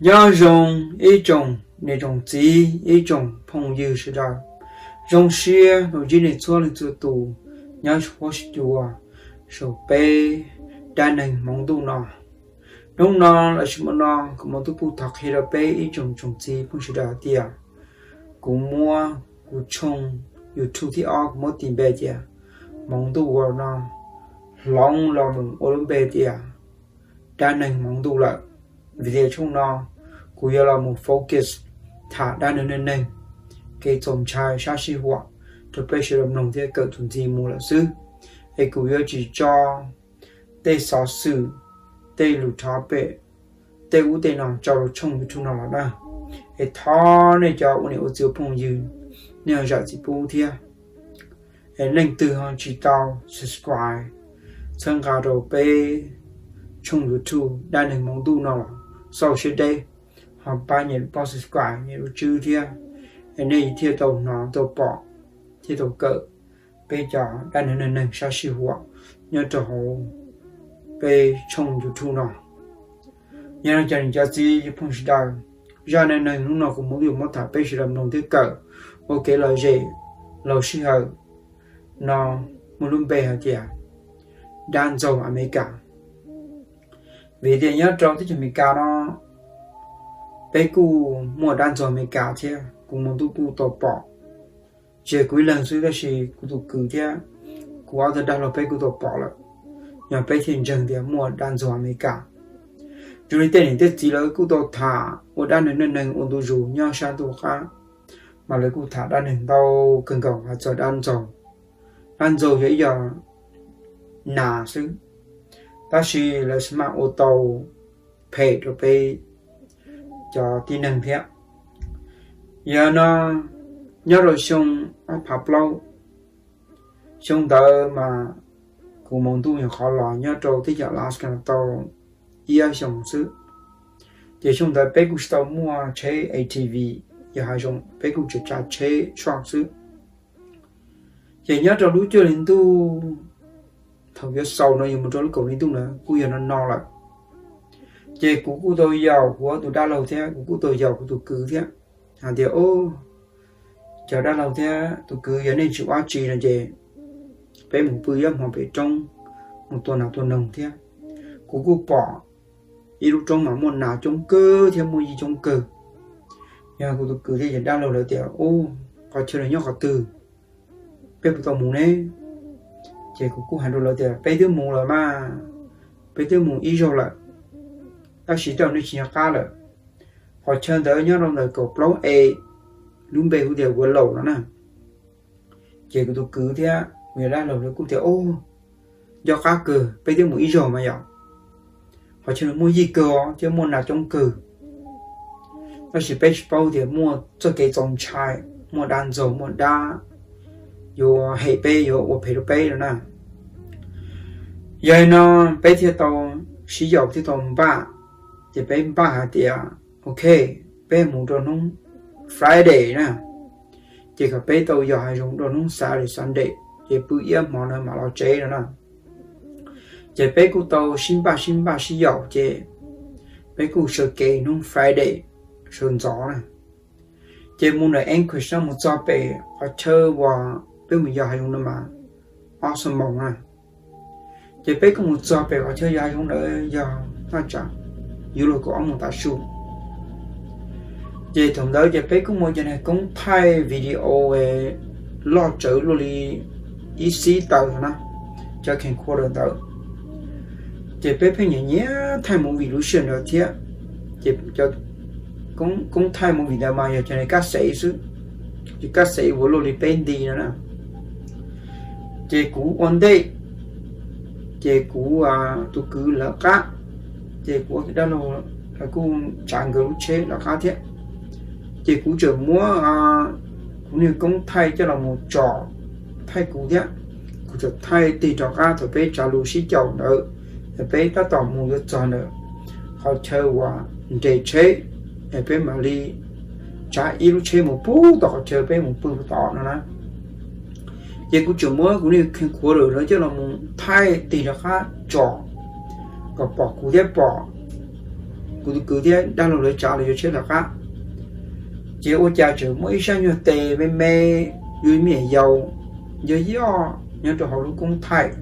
Nyob zoo ib tsoom niam tsoom txiv, ib tsoom phooj ywg sawv daws. Zoo siab los ntsib nej txhua leej txhua tus nyob huab cua saum peb dab neeg hmoov ntuj no. Hnub no los sis hmo no kuv muaj tub pub thov qhia rau peb ib tsoom tsoom txiv phooj sawv daws hais tias kuv muab kuv tshooj YouTube thib ob kuv muab tis npe tias hmoov ntuj ua no, hloov los mus ua lub npe tias dab neeg hmoov ntuj lawm. Vim tias tshooj no kuv yuav los mus focus tham dab neeg neej neeg, kev txaus ntshai sab sij huam rau peb sawv daws mloog thiab kawm tus ntxiv mus lawm xwb. Es kuv yuav tsis tso tej xov xwm, tej lus thov pem, tej ub tej no tso rau tshooj YouTube no los na. Es thov nej cov ua niam ua txiv ua phooj ywg, nej ho zam txim pub thiab. Es leej twg ho tsis tau subscribe, txhawb nqa rau peb tshooj YouTube dab neeg hmoov ntuj no los xauj siab deb, ho pab nyem lub pob subscribe, nyem lub tswb thiab. Es nej thiaj tau hnov tau pom thiab tau kawm peb cov dab neeg neej neeg sab sij huam nyob rau hauv peb tshooj YouTube no. Yog no cov niam cov txiv phooj sawv daws, zaj neej neeg hnub no kuv muab tham peb sawv daws mloog thiab kawm ua kev lom zem laug sij hawm no muaj lub npe hais tias dab ntxaug Amelikas. Vim tias nyob rau teb chaws Amelikas no peb kuj muaj dab ntxaug Amelikas thiab, kuv muaj tub kuj tau pom. Tsis yog kuv ib leeg xwb tab sis kuv tus kwv thiab kuv ob tug dab laug peb kuj tau pom lawm. Yog peb thiaj ntseeg tias muaj dab ntxaug Amelikas. Zoo li tej niam tej txiv lawv kuj tau tham ua dab neeg neej neeg ua ntu zus nyob sab ntuj qab, mas lawv kuj tham dab neeg ntau kawg nkaus hais txog dab ntxaug. Dab ntxaug yog ib yam nas xwb, tab sis lawv xav mas ua tau phem rau peb cov tib neeg thiab. Yog no, nyob rau xyoo ob phav plaub, xyoo ntawd mas kuv muaj tub nyuam qhuav los nyob rau teb chaws Alaska tau ib xyoos xwb. Ces xyoo ntawd peb kuj tsis tau muaj tsheb A T V, yog hav zoov peb kuj tseem tsav tsheb soj xwb. Ces nyob rau lub cuaj hli ntuj, thaum yuav xaus no yuav mus rau lub kaum hli ntuj na kuj yog no no lawm. Ces kuv kuj tau yaum kuv ob tug dab laug thiab kuv kuj tau yaum kuv tus kwv thiab hais tias, o, cov dab laug thiab tus kwv, yog nej tsis ua dab tsi no ces peb mus pw ib hmo pem roob, mus tua nas tua noog thiab. Kuv kuj pom ib lub roob mas muaj nas coob kawg thiab muaj yij coob kawg. Yog kuv tus kwv thiab cov dab laug lawv tias, u, qhov chaw no nyob qhov twg, peb puas tau mus ne? Ces kuv kuj hais rau lawv tias peb twb mus lawm mas, peb twb mus ib zaug lawm, tab sis tej zaum nej tsis nco qab lawm. Qhov chaw ntawd nyob rau ntawm kaum plaub e, lub npe hu tias Willow no na. Ces kuv tus kwv thiab kuv cov dab laug lawv kuj tias, o, nco qab kawg, peb twb mus ib zaug mas yom. Qhov chaw no muaj yij kawg thiab muaj nas coob kawg, tab sis peb tsis paub tias muaj txoj kev txaus ntshai, muaj dab ntxaug, muaj dab yuav hem peb, yuav ua phem rau peb no na. Yog li no peb thiaj tau sib yaum thiaj tau npaj, ces peb npaj hais tias, ok, peb mus rau hnub Friday na, ces kom peb tau yos hav zoov rau hnub Saturday, Sunday, ces pw ib hmo no mam los tsev no na. Ces peb kuj tau sib npaj sib npaj sib yaum ces peb kuj sawv kev hnub Friday sawv ntxov na. Ces mus ntawm Anchorage no mus txog pem qhov chaw uas peb mus yos hav zoov no mas ob xuab moos na. Ces peb kuj mus txog pem qhov chaw yos hav zoov ntawd yog thaj tsam yuav luag kaum ob moos tav su. Ces thaum ntawd ces peb kuj muaj cov niag koob thaij video loj tsawv luaj li ib xib tawm na, cov camcorder ntawd. Ces peb pheej nyiam nyiam thaij movie lub sij hawm ntawd thiab. Ces cov koob thaij movie ntawd mas yog cov niag kab xev xwb, ces kab xev uas luaj li peb nti no na. Ces kuv ua ntej, ces kuv tus kwv lawv qab, ces kuv dab laug lawv kuj tsav nkawd lub tsheb lawv qab thiab. Ces kuv tseem muab kuv niag koob thaij coj los mus tsom thaij kuv thiab. Kuv tseem thaij tig rov qab thaum peb tsav lus sib caum ntawd, peb tab tom mus yuav txog ntawm qhov chaw uas nres tsheb, peb mam li tsav ib lub tsheb mus pub tom qhov chaw peb mus pw tod no na. Ces kuv tseem muab kuv niag camcorder lawv coj los mus thaij tig rov qab tsom kom pom kuv thiab pom kuv tus kwv thiab dab laug lawv tsav los yuav tsheb rov qab. Ces ua cas tseem muaj ib sab nyuag tes me me, yog me nyuam yaus yog yoj nyob rau hauv lub koob thaij.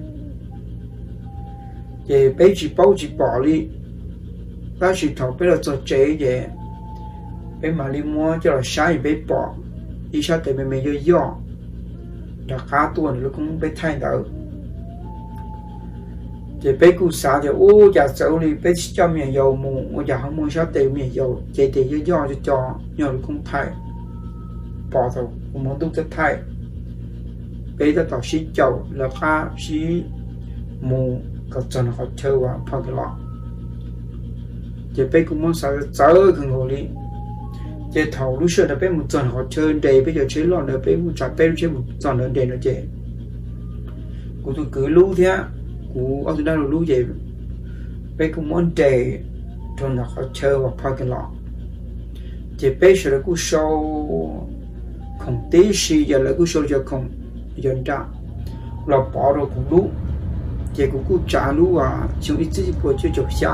Ces peb tsis paub tsis pom li, tab sis thaum peb los txog tsev ces peb mam li muab coj los saib es peb pom ib sab tes me me yoj yoj rov qab tuaj ntawm lub koob peb thaij ntawd. Ces peb kuj xav tias ua cas txawv li, peb twb coj me nyuam yaus mus ua cas ho muaj ib sab tes me nyuam yaus ces tes yoj yoj co co nyob lub koob thaij. Pom thaum kuv mus ntuj teb thaij, peb tab tom sib caum lawv qab sib mus kom txog nram qhov chaw uas parking lot. Ces peb kuj muab xav txawv kawg nkaus li. Ces thaum lub sij hawm ntawd peb mus txog nram qhov chaw nres peb cov tsheb loj ntawd, peb kuj tsav peb lub tsheb mus txog ntawd nres no ces kuv tus kwv lub thiab kuv ob tug dab laug lub ces peb kuj muab nres rau nram qhov chaw uas parking lot. Ces peb sawv daws kuj sau khoom tib si, ces lawv kuj sau cov khoom, cov nra los pov rau kuv lub. Ces kuv kuj tsav lub uas xyoo ib txhiab cuaj puas cuaj caum xya,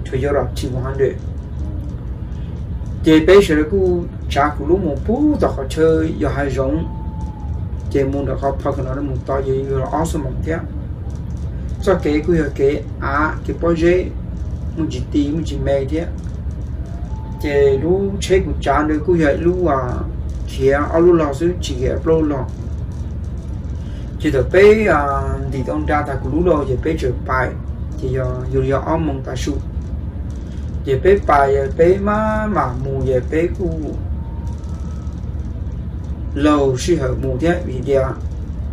rau yog ras tsis mus ha nres. Ces peb sawv daws kuj tsav kuv lub mus pub tom qhov chaw yog hav zoov, ces mus nram qhov parking lot no mus tod ces yuav los ob xuab moos thiab. Txoj kev kuj yog kev av kev pob zeb, muaj tsis ti muaj tsis me thiab. Ces lub tsheb kuv tsav ntawd kuj yog lub uas khiav ob lub log xwb, tsis khiav plaub log. Ces thaum peb ntim tau nra tas kuv lub lawm ces peb txawm pais, ces yog yus yog ob moos tav su. Ces peb pais peb maj mam mus ces peb kuj laug sij hawm mus thiab vim tias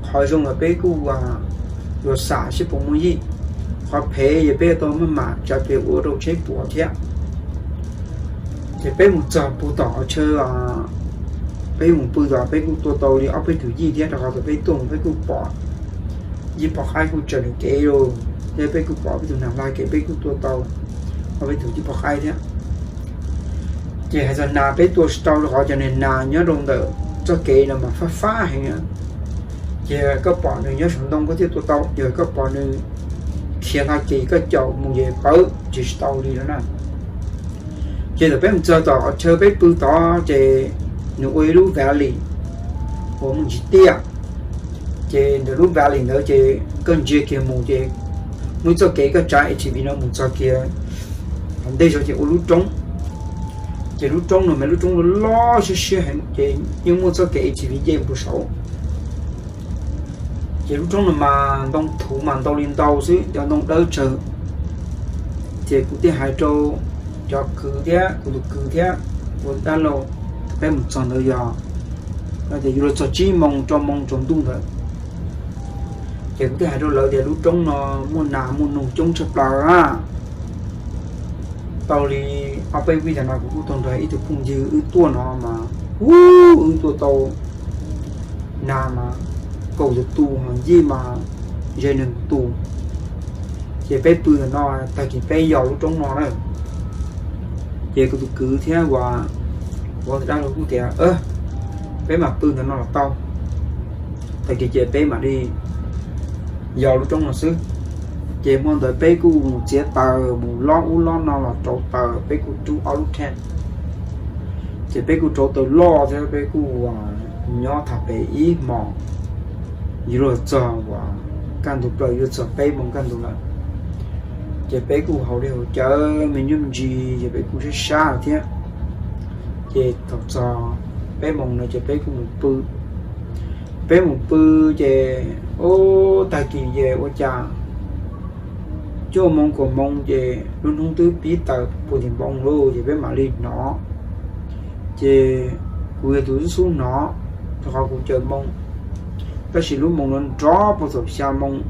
qhov zoo los peb kuj yuav xam seb puas muaj yij, qhov phem ces peb yuav tau maj mam tsav tes ua rau tsheb puas thiab. Ces peb mus txog puag tom qhov chaw, peb mus pw tom peb kuj tua tau li ob peb tug yij thiab, rau qhov thaum peb tuaj mus peb kuj pom yij poj qaib kuj tsaws nws kev lawm thiab, peb kuj pom peb tus nas hla kev peb kuj tua tau ob peb tug yij poj qaib thiab. Ces hais txog nas peb tua tsis tau rau qhov cov niag nas nyob rau ntawm txoj kev no mas fab fab heev. Ces koj pom nws nyob saum ntoo koj thiaj tua tau, yog koj pom nws khiav hla ces koj caum mus ces pawv ces tsis tau li no na. Ces thaum peb mus txog tom qhov chaw peb pw tod ces nws ua ib lub valley uas muaj ntsis tiaj. Ces ntawm lub valley ntawd ces koj ntsia kiag mus ces muaj ib txoj kev koj tsav A T V no mus txog kiag tom ntej zog ces ua lub roob. Ces lub roob no mas lub roob loj loj siab siab heev ces yeej muaj txoj kev A T V nce mus saud. Ces lub roob no mas ntoo thuv mas ntau li ntau xwb, cov ntoo dawb tsawv. Ces kuv thiaj hais rau cov kwv thiab kuv tus kwv thiab kuv dab laug, peb mus txog ntawd yog tias yuav luag txog tsib moos rau moos tsaus ntuj ntawd. Ces kuv thiaj hais rau lawv tias lub roob no muaj nas muaj noog coob tshaj plaws na. Tau li ob peb vij tas no kuv kuj tau nrog ib tug phooj ywg wb tuaj no mas, ub, wb tua tau nas mas kaum yim tus, yij mas ze nees nkaum tus. Ces peb pw ntawm no, tag kis peb yos lub roob no na. Ces kuv tus kwv thiab uas kuv dab laug kuj tias, peb mam pw ntawm no los tau, tag kis ces peb mam li yos lub roob no xwb. Ces hmo ntawd peb kuj mus txiav taws mus lob ub lob no los rauv taws, peb kuj rub ob lub tent. Ces peb kuj rauv taws loj thiab peb kuj nyob tham pem ib hmos, yuav luag txog uas kaj ntug plaws yuav txog peb moos kaj ntug lawm. Ces peb kuj haus dej haus cawv me nyuam ntsis ces peb kuj sab sab thiab. Ces thaum txog peb moos no ces peb kuj mus pw. Peb mus pw ces ub, tag kis ces ua cas cuaj moos kaum moos ces lub hnub twb pib taws puag tim npoo lauj, ces peb mam li hnov. Ces kuv yog tus xub xub hnov, rau qhov kuv caws moo, tab sis lub moo no nrov puag thaum xya moo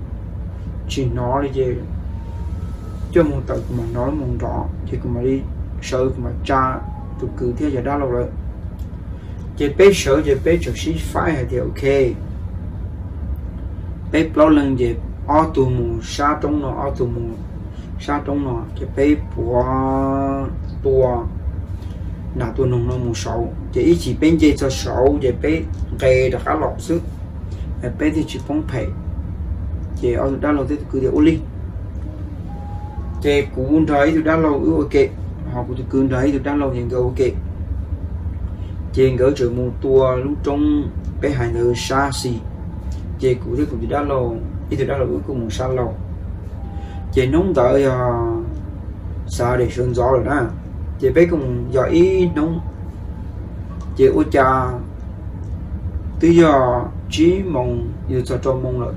tsis hnov li ces cuaj moos tawm kuv mam hnov lub moo nrov ces kuv mam li sawv kuv mam tsa tus kwv thiab cov dab laug lawm. Ces peb sawv ces peb txawm sib faib hais tias ok, peb plaub leeg ces ob tug mus sab roob no ob tug mus sab roob no ces peb puav tua nas tua noog no mus saud ces ib chim peb nce txog saud ces peb nqes rov qab los xwb, peb thiaj tsis poob phem. Ces ob tug dab laug thiab tus kwv tias ua li. Ces kuv nrog ib tug dab laug wb ua ke Ho kuv tus kwv nrog ib tug dab laug ces nkawd ua ke, ces nkawd tseem mus tua lub roob peb hais ntawd sab xis. Ces kuv thiab kuv tus dab laug, ib tug dab laug wb kuj mus sab laug. Ces hnub ntawd yog Saturday sawv ntxov lawm na, ces peb kuj mus yog ib hnub. Ces ua cas twb yog tsib moos yus txog rau moos lawm,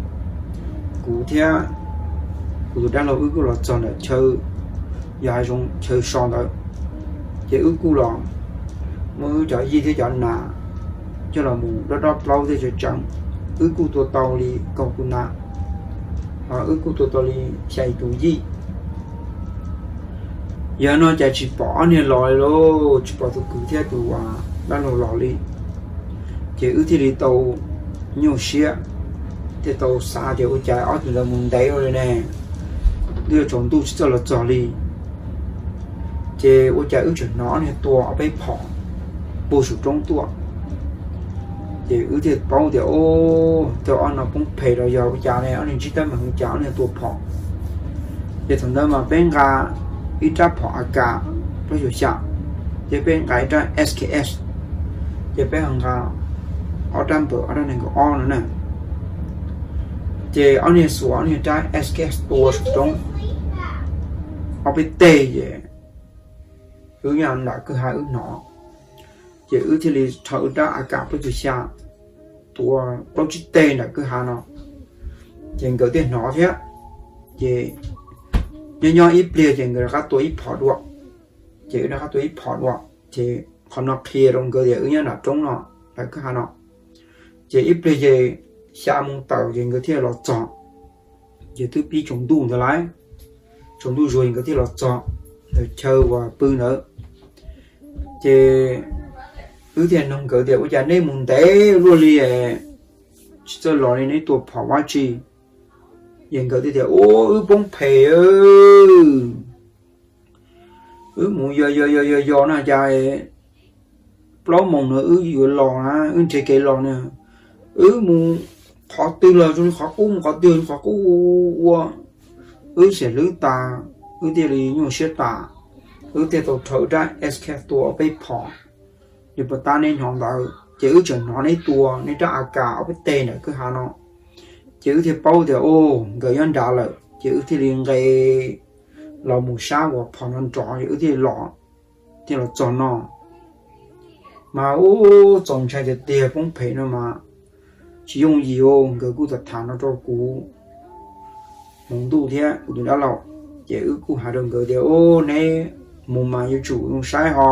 kuv thiab kuv tus dab laug wb kuj los txog ntawm chaw, yog hav zoov chaw so ntawd. Ces wb kuj los muab wb cov yij thiab cov nas coj los mus dob dob plaub thiab tsev tseev. Wb kuj tua tau li kaum tus nas, wb kuj tua tau li xya tus yij. Yog no cas tsis pom ob niag los li lauj, tsis pom tus kwv thiab tus dab laug los li. Ces wb thiaj li tau nyuaj siab, thiaj tau xav tias ua cas ob tug ntawd mus ntev ua li ne, twb yuav tsaus ntuj tsis txawj los txog li. Ces ua cas wb tseem hnov ob niag tua ob peb phom puag saum roob tuaj. Ces wb thiaj paub tias, o, tej ob no poob phem los yog ua cas ne, ob niag ntsib teeb meem ua cas ob niag tua phom. Ces thaum ntawd mas peb nqa ib rab phom A K plaub caug xya, ces peb nqa ib rab S K S, ces peb ho nqa ob rab npawm ob rab nees nkaum ob no na. Ces ob niag xuas ob niag rab S K S tua saum roob ob peb teg ces wb nyob nram kwj ha wb hnov, ces wb thiaj li rho wb rab A K plaub caug xya tua plaub tsib teg nram kwj ha no, ces nkawd thiaj hnov thiab. Ces nyob nyob ib pliag ces nkawd rov qab tua ib phom dua, ces wb rov qab tua ib phom dua, ces qhov no qhia rau nkawd tias wb nyob nram roob no, nram kwj ha no. Ces ib pliag ces xya moo tawm ces nkawd thiaj los txog, ces twb pib tsaus ntuj ntawd lawm, tsaus ntuj zuag nkawd thiaj los txog ntawm chaw uas pw ntawd. Ces wb thiaj nug nkawd tias ua cas neb mus ntev luaj li, tsis txawj los li, neb tua phom dab tsi? Ces nkawd thiaj tias, u, wb poob phem, wb mus yos yos yos yos yos no cas plaub moos no wb yuav los na, wb nrhiav kev los na, wb mus qhov twg los zoo li qhov qub, mus qhov twg qhov qub ua, wb xiam hlwb tas, wb thiaj li nyuaj siab tas, wb thiaj tau rho wb rab S K tua ob peb phom li puas tab neb hnov ntawd, ces wb tseem hnov neb tua neb rab A K ob peb teg nram kwj ha no. Ces wb thiaj paub tias, o, nkawd nyob nrad lawm, ces wb thiaj li nqes los mus sab uas phom no nrov, ces wb thiaj li los, thiaj los txog no. Mas ub, txaus ntshai tiag tiag, poob phem no mas tsis yooj yim. Nkawd kuj tham tham no rau kuv hmoov ntuj thiab kuv tus dab laug, ces wb kuj hais rau nkawd tias, u, neb mus mas yuav tsum zoo saib ho,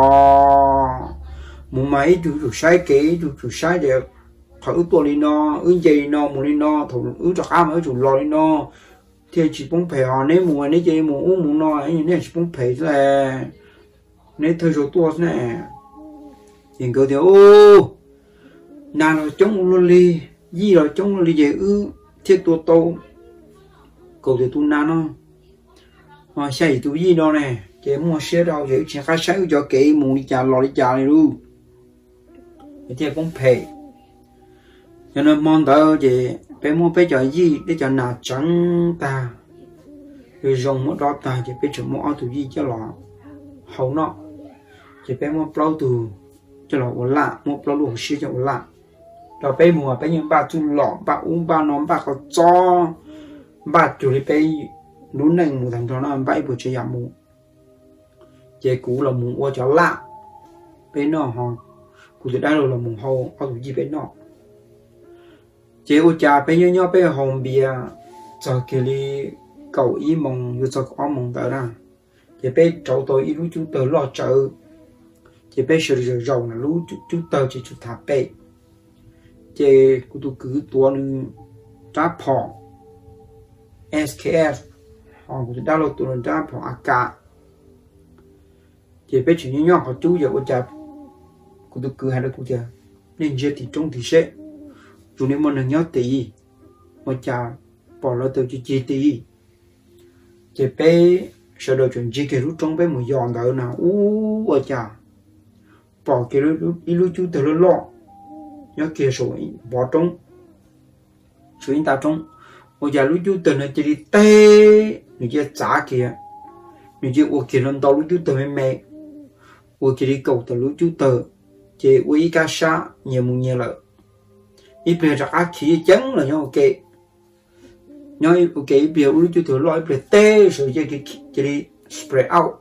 mus mas ib tug tsum saib kev, ib tug tsum saib tias qhov wb tuaj li no, wb nce li no mus li no, thaum wb rov qab mas wb tsum los li no, thiaj tsis poob phem. Ho neb mus neb cia li mus ub mus no, neb tsis poob phem xwb, neb thawj zaug tuaj xwb ne. Ces nkawd tias, u, nas los coob ua luaj li, yij los coob ua luaj li, ces wb thiaj tua tau kaum tawm tus nas no, xya yim tus yij no ne, ces muaj siab rau ces wb tsis nco qab saib wb cov kev mus li cas los li cas li lauj, thiaj poob phem. Yog no hmo ntawd ces peb muab peb cov yij peb cov nas tseev tag, zoo muab dob tag ces peb tseem muab ob tug yij coj los hau noj, ces peb muab plaub tug coj los ua laj, muab plaub lub hauv siab coj ua laj. Rau peb mus mas peb yeej npaj txuj lom, npaj ub npaj no, npaj qhov txob, npaj cuag li peb lub neej mus tag nrho no, npaj ib puas tsav yam mus. Ces kuv los mus ua cov laj peb noj, ho kuv tus dab laug los mus hau ob tug yij peb noj. Ces ua cas peb nyob nyob peb hau npias txog kiag li kaum ib moos yuav txog kaum ob moos ntawd na, ces peb rauv tau ib lub cub tawg loj tsawv, ces peb sawv daws zaum zaum na, lub cub tawg ces tsum tham pem. Ces kuv tus kwv tuav nws rab phom S K S, ho kuv tus dab laug tuav nws rab phom A K. Ces peb tseem nyob nyob qhov cub, ces ua cas kuv tus kwv hais rau kuv tias, nej ntsia tim roob tid seb, zoo li muaj neeg nyob tid, ua cas pom lawv taws cig cig tid. Ces peb sawv daws tseem ntsia kiag lub roob peb mus yos ntawd na, ub, ua cas pom kiag ib lub cub tawg loj loj nyob kiag saum vov roob, saum ib nta roob. Ua cas lub cub tawg no cia li teb, nws cia li txav kiag, nws cia li ua kiag ntau lub cub tawg me me. ua kiag li kaum tawm lub cub tawg, ces ua ib kab sab nyias mus nyias lawm. Ib pliag rov qab khiav ceev los nyob ua ke. Nyob ua ke ib pliag ua lub cub tawg loj ib pliag teb sawv cia li spread out,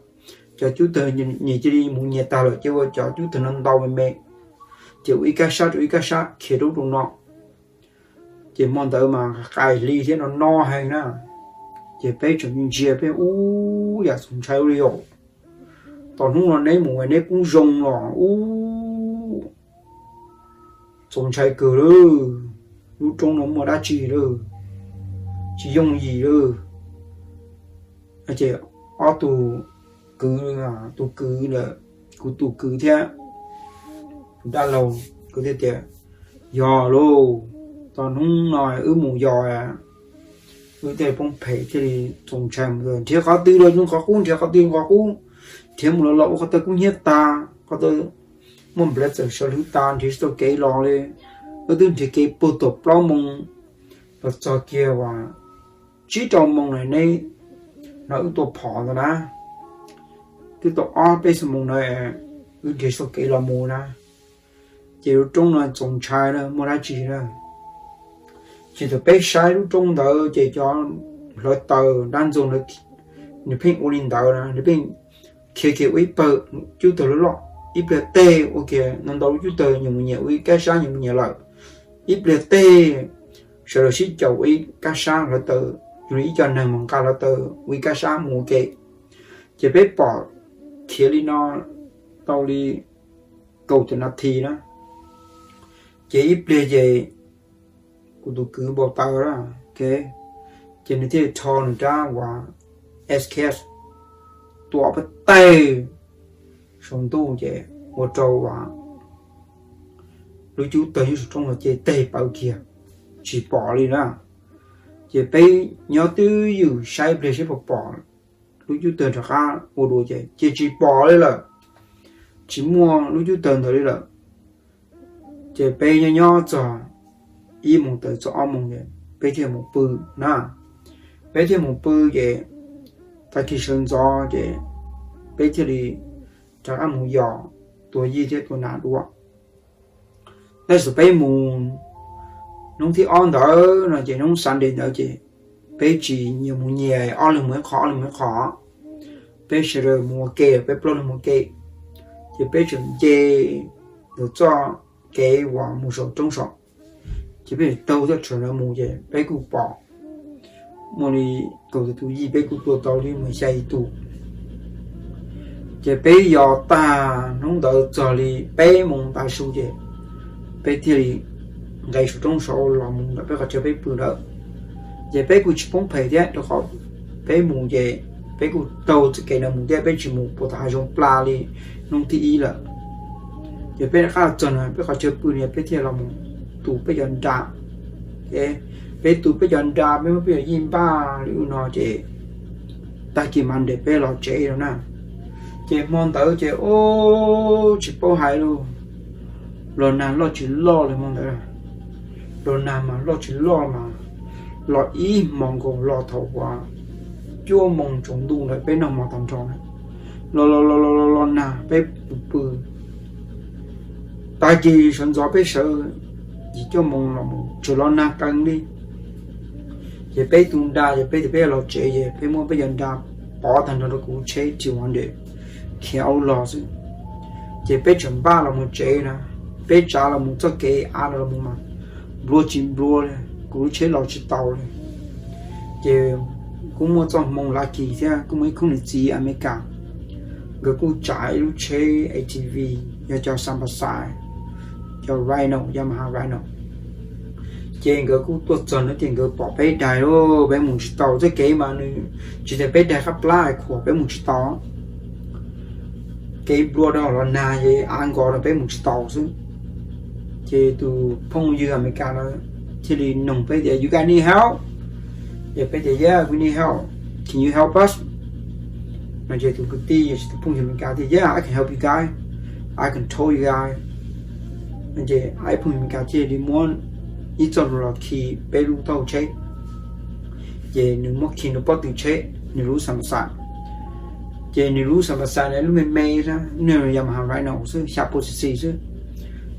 cov cub tawg nyias cia li mus nyias tag lawm ces ua cov cub tawg no ntau me me, ces ua ib kab sab rau ib kab sab khiav rau ub rau no. Ces hmo ntawd mas qaim hli thiab no no heev na. Ces peb tseem ntsia peb ub yam txaus ntshai ua li os. Tom hnub no neb mus neb poob zoo los ub, txaus ntshai kawg lawm. Lub roob no muaj dab tsi lawm, tsis yooj yim lawm. Ces ob tug kwv, tus kwv ntawd, kuv tus kwv thiab kuv dab laug, kuv thiaj tias, yog lauj, tom hnub no wb mus yos, wb thiaj li poob phem thiaj li txaus ntshai mus nrhiav qhov twg los zoo qhov qub, nrhiav qhov twg zoo qhov qub, nrhiav mus los los ua qhov twg kub hnyiab tag, qhov twg muaj nplav txawm sawv hlwv tas, nrhiav tsis tau kev los li. Wb twb nrhiav kev puag tom plaub moos los txog kiag uas tsib rau moos na neb, no wb tua phom ntawd na, twb tau ob peb xuab moos na, wb nrhiav tsis tau kev los mus na. Ces lub roob no txaus ntshai na, muaj dab tsi na. Ces thaum peb saib lub roob ntawd ces cov hluav taws dab ntxaug ntawd nws pheej ua li ntawd na, nws pheej khiav khiav ua ib pawg cub tawg loj loj, ib pliag teb ua kiag no ntau lub cub tawg nyias mus nyias ua ib kab sab nyias mus nyias lawm. Ib pliag teb sawv daws sib caum ua ib kab sab hluav taws zoo li ib co neeg mus nqa hluav taws ua ib kab sab mus ua ke. Ces peb pom khiav li no tau li kaum tawm nas this na. Ces ib pliag ces kuv tus kwv npau taws na, ces nws thiaj li rho nws rab uas S K S tua pab taig saum ntuj ces ua rau uas lub cub tawg nyob saum roob no ces teg paws kiag, tsis pom li na. Ces peb nyob twj ywm saib ib pliag seb puas pom lub cub tawg rov qab ua dua ces ces tsis pom li lawm, tsis muaj lub cub tawg ntawd li lawm. Ces peb nyob nyob txog ib moos tawm txog ob moos ces peb thiaj mus pw na. Peb thiaj mus pw ces tag kis sawv ntxov ces peb thiaj li rov qab mus yos tua yij thiab tua nas dua. Tab sis peb mus hnub thib ob ntawd no ces hnub Sunday ntawd ces peb tsis nyias mus nyias, ob leeg mus ib qho, ob leeg mus ib qho. Peb sawv daws mus ua ke, peb plaub leeg mus ua ke. Ces peb tseem nce ntawm txoj kev uas mus saum roob saum, ces peb taug txoj tsam ntawd mus ces peb kuj pom muaj li kaum tawm tus yij, peb kuj tua tau li mus xya yim tus. Ces peb yos tag hnub ntawd txog li peb moos tav su ces peb thiaj li nqes saum roob saud los mus ntawm peb qhov chaw peb pw ntawd. Ces peb kuj tsis poob phem thiab rau qhov peb mus ces peb kuj taug txoj kev ntawd mus thiab, peb tsis mus puag tom hav zoov pla li hnub thib ib lawm. Ces peb rov qab txog na peb qhov chaw pw no peb thiaj los mus tu peb cov nra. Peb tu peb cov nra, peb muab peb cov yij npaj li ub no ces tag kis Monday peb los tsev lawm na. Ces hmo ntawd ces ub, tsis paub hais li, los nag loj tsis loj li hmo ntawd. Los nag mas loj tsis loj mas los ib hmos nkaus, los thaum uas cuaj moos tsaus ntuj ntawd peb noj hmo tag nrho na. Los los los los los los nag peb pw pw. Tag kis sawv ntxov peb sawv yim cuaj moos los mus tseem los nag qees li. Ces peb tu nra ces peb tias peb yuav los tsev ces peb muab peb cov nra pov tag nrho rau kuv lub tsheb T one hundred khiav los xwb. Ces peb tseem npaj los mus tsev na, peb tsav los mus txoj kev av los mus mas nplua tsis nplua li, kuv lub tsheb los tsis tau li. Ces kuj muaj txoj hmoo lav kis thiab kuj muaj ib khub niam txiv Amelikas, nkawd kuj tsav ib lub tsheb A T V, yog cov xab npas xais, cov Rhino, Yamaha Rhino. Ces nkawd kuj tuaj txog na ces nkawd pom peb daig lawm, peb mus tsis tau. Txoj kev mas nws tsis tias peb daig qab plab hais khuam peb mus tsis tau, kev nplua rau los nag ces av nkos rau peb mus tsis tau xwb. Ces tus phooj ywg Amelikas no thiaj li noog peb tias, You guys need help? Ces peb tias, Yeah, we need help. Can you help us? No ces tus kwv tij, tus phooj ywg Amelikas tias, Yeah, I can help you guys. I can tow you guys. No ces ib phooj ywg Amelikas thiaj li muab ib txoj hlua los khi peb lub taub hau tsheb. Ces nws muab khi nws pob tw tsheb, nws lub xab npas xais. Ces nws lub xa ma xa na lub me me, nws Yamaha Rhino xwb, xya puas cc xwb.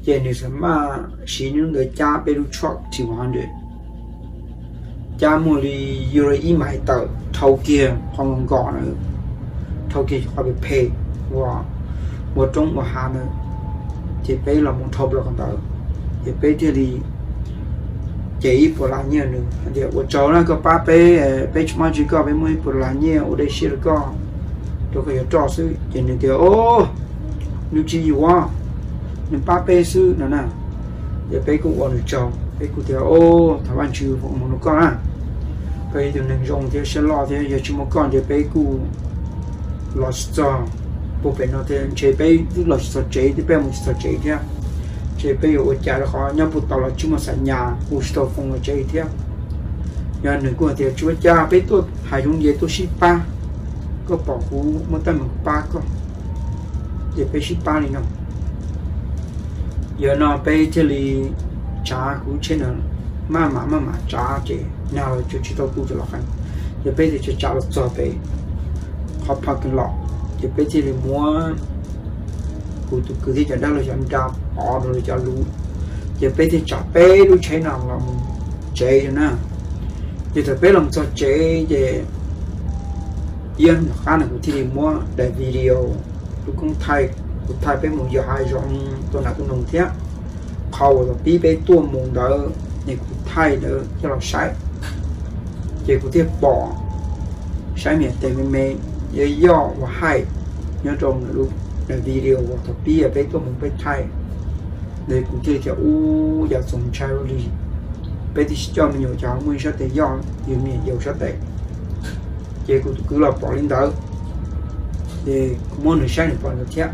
Ces nws xa maj siv nws lub ntawd cab peb lub truck T one hundred, cab muaj li yuav luag ib mais tawm dhau kiag qhov nkos na, dhau kiag qhov pem phem uas ua roob ua hav na. Ces peb los mus dhau plaws qhov ntawd, ces peb thiaj li cev ib puas las nyiaj nws hais tias, ua tsaug na koj pab peb, peb tsis muaj dab tsi rau koj, peb muaj ib puas las nyiaj ua dej siab rau koj, rau koj yuav roj xwb. Ces nws tias, o, nws tsis yuav, nws pab peb xwb no na. Ces peb kuj ua nws tsaug, peb kuj tias, o, thov Vajtswv foom hmoov rau koj na, koj yog ib tug neeg zoo thiab siab loj thiab, yog tsis muaj koj ces peb kuj los tsis txog puag pem no thiab, ntshe peb twb los tsis txog tsev thiab, peb mus tsis txog tsev thiab. Ntshe peb yuav ua cas rau qhov nyob puag tod los tsis muaj xa nyas, hu tsis tau phone los tsev thiab. Yog nws kuj hais tias, tsis ua cas, peb tuaj hav zoov ces tuaj sib pab, koj pom kuv muaj teeb meem pab koj. Ces peb sib pab li no. Yog no peb thiaj li tsav kuv lub tsheb no, maj mam maj mam tsav ces nag los tsuas tsis tau tu cov los qees, ces peb thiaj tsav tsav los txog pem qhov parking lot, ces peb thiaj li muab kuv tus kwv thiab cov dab laug xyov nra pov rau lawv cov lus, ces peb thiaj tsav peb lub tsheb no los mus tsev na. Ces thaum peb los txog tsev ces ib ob hnub tom qab no kuv thiaj li muab daim video lub koob thaij, kuv thaij peb mus yos hav zoov tua nas tua noog thiab qhov uas thaum pib peb tuaj mus ntawd, ces kuv thaij ntawd coj los saib. Ces kuv thiaj pom, saib me nyuam tes me me, yog yoj uas haij nyob rau daim video uas thaum pib peb tuaj mus peb thaij. Ntawd kuv thiaj tias, ub, yam txaus ntshai li, peb twb tsis coj me nyuam, cas muaj ib sab tes yoj yus me nyuam yaus sab tes. Ces kuv tus kwv los pom li ntawd, ces kuv muab nws saib nws pom ntawd thiab.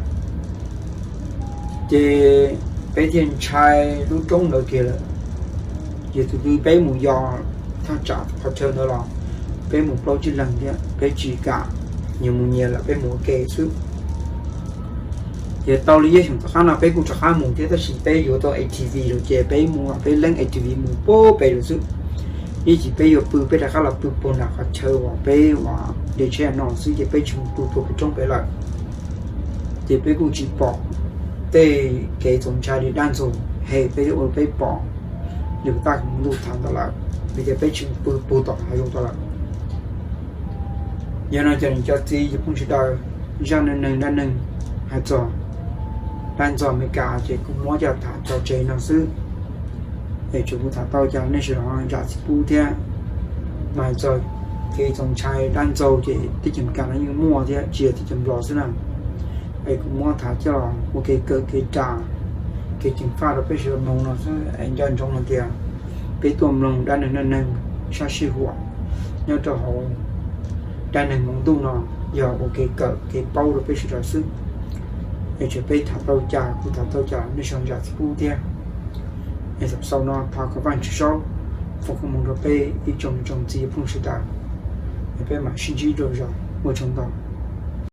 Ces peb thiaj ntshai lub roob ntawd kiag lawm. Ces tus twg peb mus yos thaj tsam qhov chaw ntawd los peb mus plaub tsib leeg thiab, peb tsis kam nyias mus nyias lawm, peb mus ua ke xwb. Ces tau li ib xyoos tom qab no peb kuj rov qab mus thiab, tab sis peb yuav tau A T V lawm ces peb mus, peb leeb A T V mus puag pem lawm xwb. Ib chim peb yuav pw peb rov qab los pw puag nram qhov chaw uas peb ua de tsheb no xwb, ces peb tsis mus pw puag pem roob pem lawm. Ces peb kuj tsis pom tej kev txaus ntshai li dab ntxaug hem peb ua rau peb pom li kuv tab kuv ntuj thav ntawd lawm, vim tias peb tsis mus pw puag tom hav zoov tod lawm. Yog no cov niam cov txiv cov phooj ywg sawv daws, zaj neeg neeg dab neeg hais txog dab ntxaug Amelikas ces kuv muab coj tham tso tseg no xwb. Es tsuas kuv tham tau cas nej sawv daws zam txim pub thiab. Mas hais txog kev txaus ntshai dab ntxaug ces teb chaws Amelikas no yeej muaj thiab, tsis yog teb chaws Nplog xwb na. Es kuv muab tham coj los ua kev kawm kev ras, kev ceev faj rau peb sawv daws mloog no xwb. Es nco ntsoov hais tias peb tuaj mloog dab neeg dab neeg sab sij huam nyob rau hauv dab neeg hmoov ntuj no yog ua kev kawm kev paub rau peb sawv daws xwb. Es tsuas peb tham tau cas kuv tham tau cas nej sawv daws zam txim pub thiab. Es thaum xaus no thov kom Vajtswv Saub foom koob hmoov rau peb ib tsoom niam tsoom txiv phooj ywg sawv daws. Es peb mam sib ntsib dua zog, ua tsaug ntau.